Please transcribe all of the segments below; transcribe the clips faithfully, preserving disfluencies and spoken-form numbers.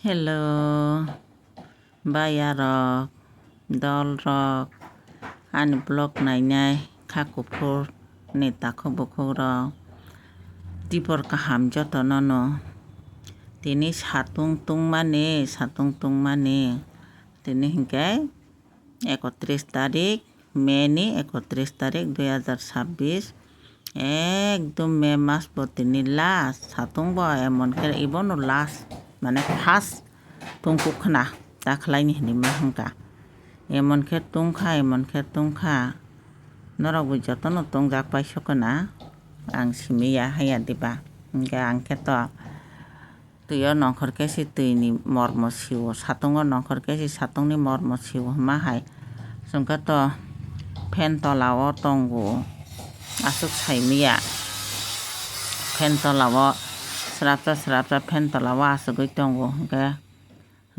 Hello, bayarok, dolrok, ani vlog nainai kha kuphur ni takhuk bukhuk rok, tibor kaham jotono no. Tini satung tungmani, satung tungmani, tini hinkhe ekotris tarik, May ni ekotris tarik dui hazar sabbish. Ekdom May mas bo tini last, satung bo emon khe ibono last, mane first tungkuk khna, ta khlaini hinwi ma hwnkha. Emon khe tungkha, emon khe tungkha. Norok bo jotono tungjak paisok khna, ang simi ya haya diba. Hinkhe ang khe to Twi o nongkhor khe se twi ni mormo sio, satung o nongkhor khe se satung ni mormo sio hwnma hai. Chwng khe to fan tola o tongo, aswk sai manya. Fan tola o srapsa srapsa fan tola o aswgwi tongo, hwnkhe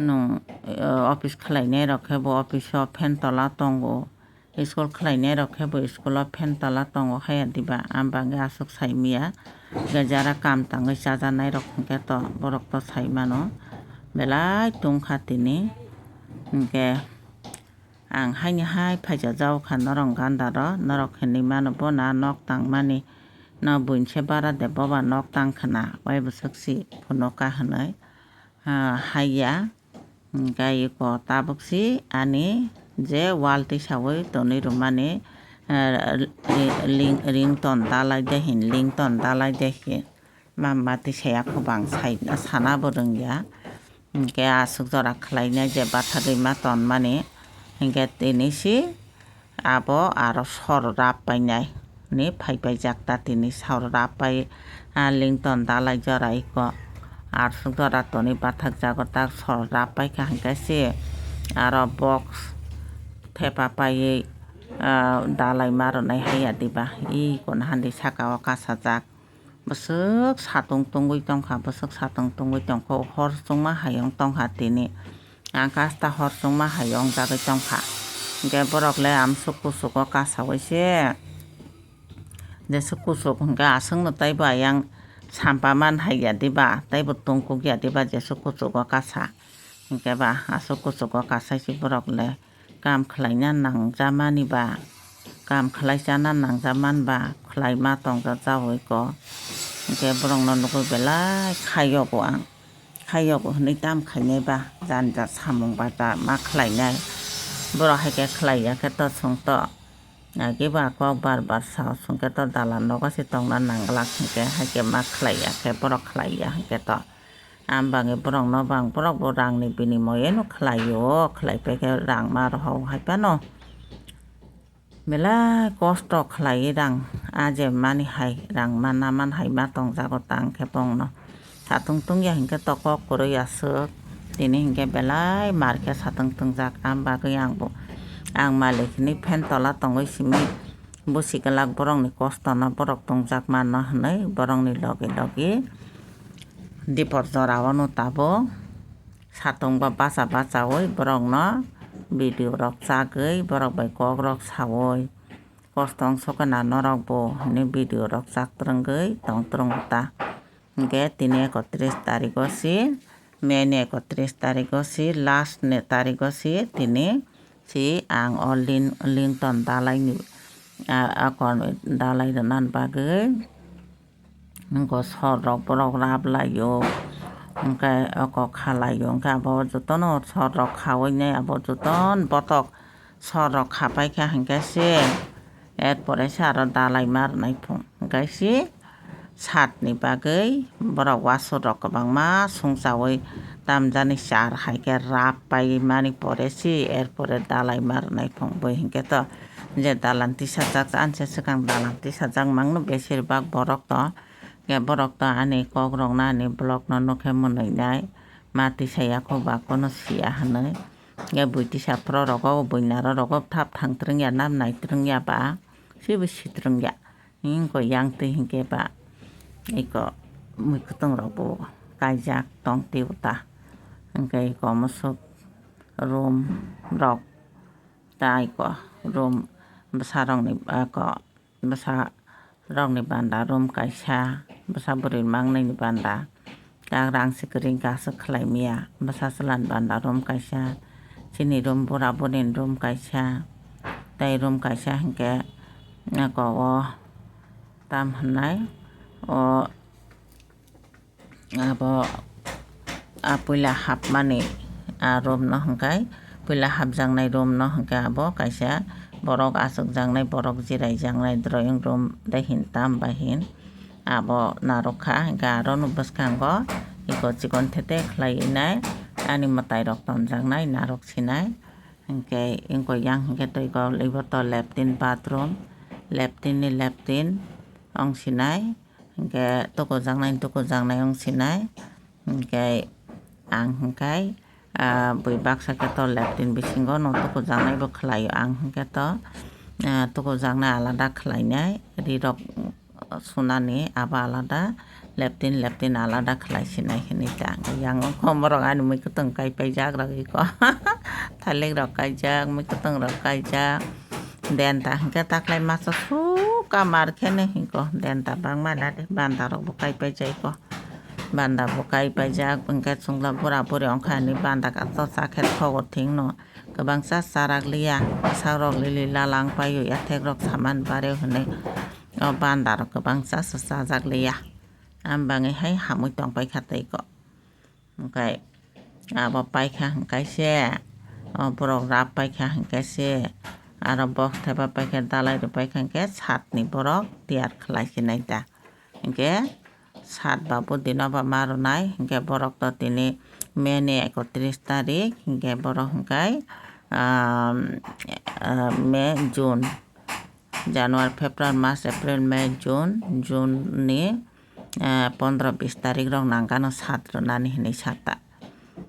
nwng, eh, office khlai nai rok khe bo office o fan tola tongo. School khlainai rok khe bo school o fan tola tongo haya diba, ang bagwi aswk sai manya. Hwnkhe jara kam tangwi chajanai rok hwnkhe to borok to sai mano, belai tungkha tini. Hwnkhe ang haini hai phaijak jao kha norok ganda rok, norok hinwi mano bo na nok tangmani, no buini se bara de boba nok tang khna, wai bwswk si phunuka hinwi, ah, haiya. Hwnkhe eko tabuk si ani je wall tisawi tonwi rwmani, eh, ri-, ling-, ringtone dalai de hin, ringtone dalai de hin. Ma, ma tisaya khubang sai, sana bo rwngya. Hwnkhe aswk jora khlainai je bathagwi ma tonmani. Hwnkhe tini si Abo aro sor rap painai ni phaipaijak ta tini sor rap pai, ah, ringtone dalai jora iko. Aswk jora toni bathak jago ta sor rap paikha hwnkhe se aro box thepa paiwi, ah, dalai ma rwnai haiya diba. Iko nahandi saka o kasajak. Bwswk satung tungwi tongkha, bwswk satung tungwi tongkha, hor chwngma hayung tongkha tini. Ang kasta hor chwngma hayung jagwi tongkha. Hwnkhe borok le amsuk kusugo kasawi se. Jeswk kusuk hwnkhe aswkno taibo ayang sampa man haiya diba, taibo tungkuk ya diba jeswk kusugo kasa. Hwnkhe ba aswk kusugo kasai se borok le. Kam khlaina nangjamani ba, kam khlai chana nangjaman ba, khlaima tongja jaui ko. Hwnkhe borokno nugui belai khayogo ang, khayogo hwnwi tam khainai ba, jani ja samung ba ja ma khlainai. Borok hai khe khlaiya khe to chwng to, agi ba kok bar bar sao chwng khe to dalan nogo se tongna nang glak hwnkhe hai khe ma khlaiya khe borok khlaiya hwnkhe to. Ang bagwi borokno bang borok bo rangni binimoyeno khlaio, khlai paikhe rang ma rohor hai phano. Belai kosto khlaiwi rang, a je mani hai, rang manna man hai ma tongjago tang khe bongno. Satung tungya hinkhe to kok kwrwi aswk, tini hinkhe belai mar khe satung tungjak, ang bagwi ang bo, ang malik hinwi fan tola tongwi simi. Busi kwlak borokni kostono borok tongjakmano hwnwi borokni logi logi dipor jorao no tabuk satung ba bacha bachaui borokno video rok chagwi borok bai kok rok saui, "Kosto wng sokhe na norok bo?" hwnwi video rok chak twrwngwi tong twrwngo ta. Hwnkhe tini ekotris tarigo si, May ni ekotris tarigo si, last ni tarigo si tini si ang o lin-, ringtone dalai ni, a, akon dalai rwna bagwi. Hwnkhe sor rok borok rap laio, hwnkhe oko khalaio, hwnkhe abo jotono sor rok khaui nai abo joton botok sor rok khapai kha hwnkhe se, er pore se aro dalai ma rwnai phung hwnkhe se. Satni bagwi borok wasur rok kwbangma songchaui tamjani char hai khe rap pai mani pore se, er pore dalai ma rwnai phung bui hinkhe to je dalan tisajak, anse swkang dalan tisajak mangno besir bak borok to, hwnkhe borok to ani kok rok no ani vlog no nukhe mwnwi nai ma tisaya kho ba kono siya hinwi, hwnkhe bui tisa phro rogo bui naro rogo thap thang twrwngya nam nai twrwngya ba sibo si twrwngya. Hwnkhe yang twi hinkhe ba iko mui kwtwng rok bo kaijak tong twi ta. Hwnkhe iko musuk room rok ta iko room bwsa rok ni iko bwsa rok ni banda room kaisa bwsa bwrwi mangnai ni banda Kak rang se kwrwi kak se khlai maya. Bwsa chwlan banda room kaisa, chini room bura buri ni room kaisa, tei room kaisa hinkhe eko o tam hwnai o abo a puila hapmani a room no hwnkhe puila hapjaknai room no hwnkhe abo kaisa borok achukjaknai borok jiraijaknai drawing room tei hin tam bai hin. Abo narwk kha, hwnkhe aroni bwskango eko chikon thete khlai nai, ani mwtai rok tonjaknai narwk sinai, hwnkhe eko yang hwnkhe twi kok ibo to latrine bathroom, latrine ni latrine wng sinai, hwnkhe tukujaknai tukujaknai wng sinai, hwnkhe ang hwnkhe ah, bui baksa khe to latrine bisingo no tukujaknai bo khlaio, ang hwnkhe to, ah, tukujaknai alada khlainai, ri rok sunani abo alada, latrine latrine alada khlai sinai hinwi ta. Yang wngkha borok ani mui kwtwng kai paijak rok iko, thalik rok kaijak, mui kwtwng rok kaijak, den ta hwnkhe taklai masa suk kamar khe ne hwnkhe den ta bangma na de banda rok bo kai paijak iko. Banda bo kai paijak, hwnkhe chwngla bura buri wngkha hinwi banda kaisa chakhe thogo thwngno. Kwbangsa charak liya, bwsarok lili lalang paio, yathekrok saman bareo hinwi o bandarok kwbangsa se chajak liya. Ang bangwi hai hamwi tongpaikha tei ko. Hwnkhe abo paikha hwnkhe se, o borok rap paikha hwnkhe se, aro box thaiba paikha, dalai rw paikha hwnkhe satni borok tiyar khlai sinai da. Hwnkhe sat ba budi no ba ma rwnai, hwnkhe borok to tini May ni ekotris tarik, hwnkhe borok hwnkhe, ah, ah, May, June, January, February, March, April, May, June, June ni, ah, pondro bis tarik rok nangkano sat rwnani hinwi sata.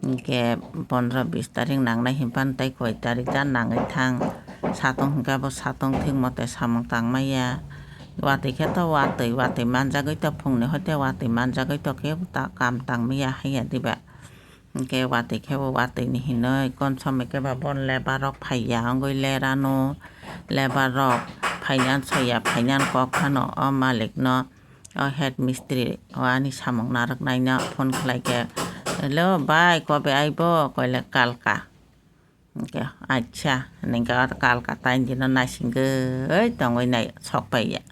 Hwnkhe pondro bis tarik nangnai hinphano tei koi tarik da nangwi thang. Satung hwnkhe bo satung thik mote samung tangmaya. Watwi khe to watwi, watwi manjagwi to phungni hoite watwi manjagwi to khe ta-, kam tangmaya haiya diba. Hwnkhe watwi khe bo watwi ni hinwi konsom khe ba bon lebar rok phaiya wngwi lerano. Lebar rok phainan soya phainan kok phano o malik no. O head mistri o ani samung narwknaino phone khlai khe, "Hello bai, kobe aibo?" Koile, "Kalka." Hwnkhe, "Acha," hwnkhe o kalka tain dino naisingwi tongwi nai sok paiya.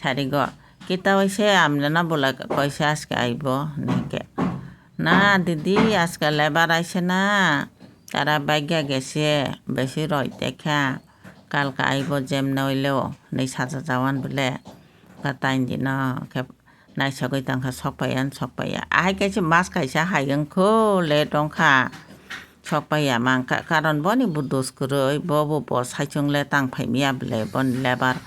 Sarigo, "Kita waise amne na bola koise aske aibo?" Hwnkhe, "Na didi, aske lebar aise na, tara bagya gese, besi roi tekha, kalka aibo jemne oileo," hwnwi sacha jawan bole. Ka tain dino khe naisogwi tongkha, sokpaiya, sokpaiya. Ahai kaisa mas kaisa hai wngkho, late wngkha. Sokpaiya mankha, karon boni bo dos kwrwi, bo bo bo saichung le tang phaimya bole, boni lebar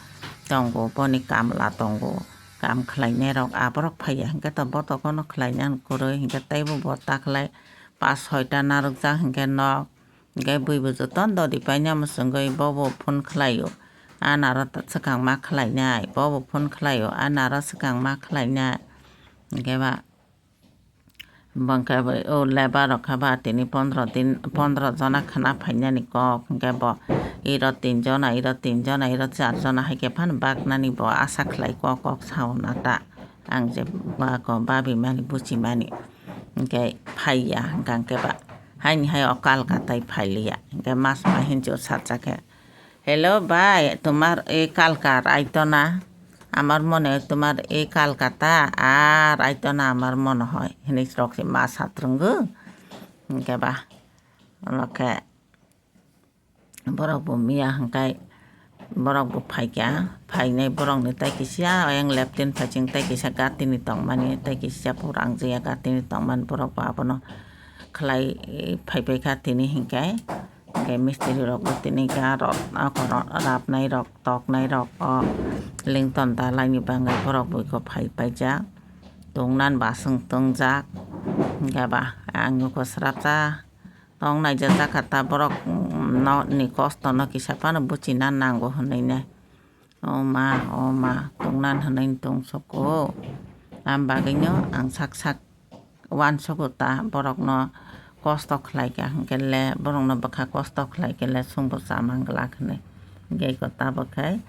tongo, boni kamla tongo, kam khlainai rok, aborok phaiya hinkhe to botokono khlainani kwrwi, hinkhe teibo bo taklai pas soita narwkjak hinkhe nok. Hwnkhe bui bo jotono dodi paina mwswngwi bobo phone khlaio, anaro swkang ma khlainai, bobo phone khlaio, anaro swkang ma khlainai. Hwnkhe ba, bo hwnkhe bo o lebar rok khe ba tini pondro din, pondro jona khna phainani kok, hwnkhe bo iro tin jona, iro tin jona, iro char jona hai khe phano baknani bo asa khlai kok kok sao na ta. Ang je ba ko babi mani buchi mani. Hwnkhe phaiya, hwnkhe ba. Haini hai o kalka tai phailiya. Hwnkhe mas ma hinjo sacha khe, "Hello bhai, tumar ei kalka raito na? Amar mone tumar ei kalkata ar raito na amar mone hoi," hinwi rok se ma satrwngo. Hwnkhe ba, lokhe borok bo miya hwnkhe borok bo phaikha, phainai borokni tai kisa ayang leptin phaising tai kisa gatini tongmani, tai kisa pura wngjakya gatini tongmani, borok bo abono khlai phaipaikha tini hinkhe. Hwnkhe mistiri rok bo tini ga rok, ako rok, rapnai rok, toknai rok, o lington dalai ni bagwi borok bo eko phai paijak. Tungnan baswng tongjak. Hwnkhe ba ang eko srapsa tong naijak jakha ta borok, mm, no ni kosto no kisa phano buchina nango hwnwi nai. O ma, o ma, tungnan hwnwi tong soko. Am bagwino ang sak sak uansugo ta, borokno kosto khlaikha, hwnkhe le borokno bwkha kosto khlaikhe le chwngbo chamang glak hwnwi. Hwnkhe eko tabuk khe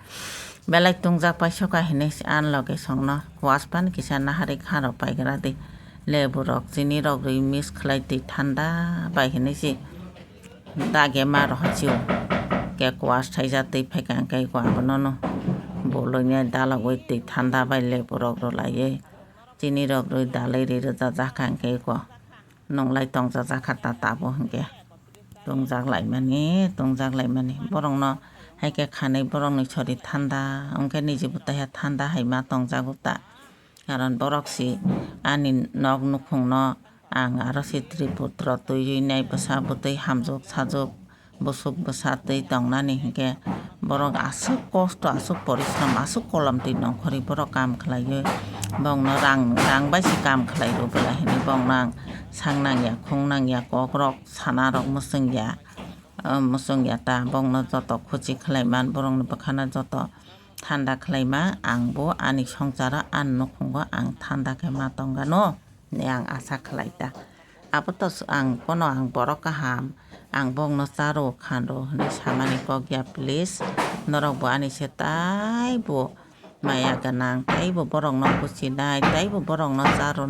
belai tungjak paisokha hinwi se ani loge songno kuas phano kisa nahari kha rw paigra di. Lebu rok, chini rok rwi mix khlai twi thanda bai hinwi si dage ma rohor si o. Ke kuas thaijak twi phaikha hwnkhe eko abono no bolwi nai dalogwi twi thanda bai lebu rok rw laiwi chini rok rwi dalwi rwi rwjak jak kha hwnkhe eko nunglai tongjak jak kha ta tabuk hwnkhe. Tongjak laimani, tongjak laimani. Borokno hai khe khanwi borokni sori thanda, hwnkhe niji bo taiha thanda hai ma tongjago ta. Karon borok si ani nok nukhungno ang aro si Tripura twiwi nai bwsa bwtwi hamjwk sajwk bwswk bwsa twi tongnani hinkhe borok aswk kosto, aswk porishram, aswk kolom twi nongkhorwi borok kam khlaiwi bongno rang, rang bai se kam khlai rw bwla hinwi bongno ang sang nangya, khung nangya, kokrok sana rok mwswngya, mwswngya ta bongno joto khuchi khlai man, borokni bwkhano joto thanda khlai ma, ang bo ani swngcharo ani nukhungo ang thanda khe ma tong gano hinwi ang asa khlai ta. Abo to ang bono ang borok kaham, ang bongno charo khanro hinwi samani kok ya, please. Norok bo ani se taibo maya gwnang, taibo borokno buchinai, taibo borokno charo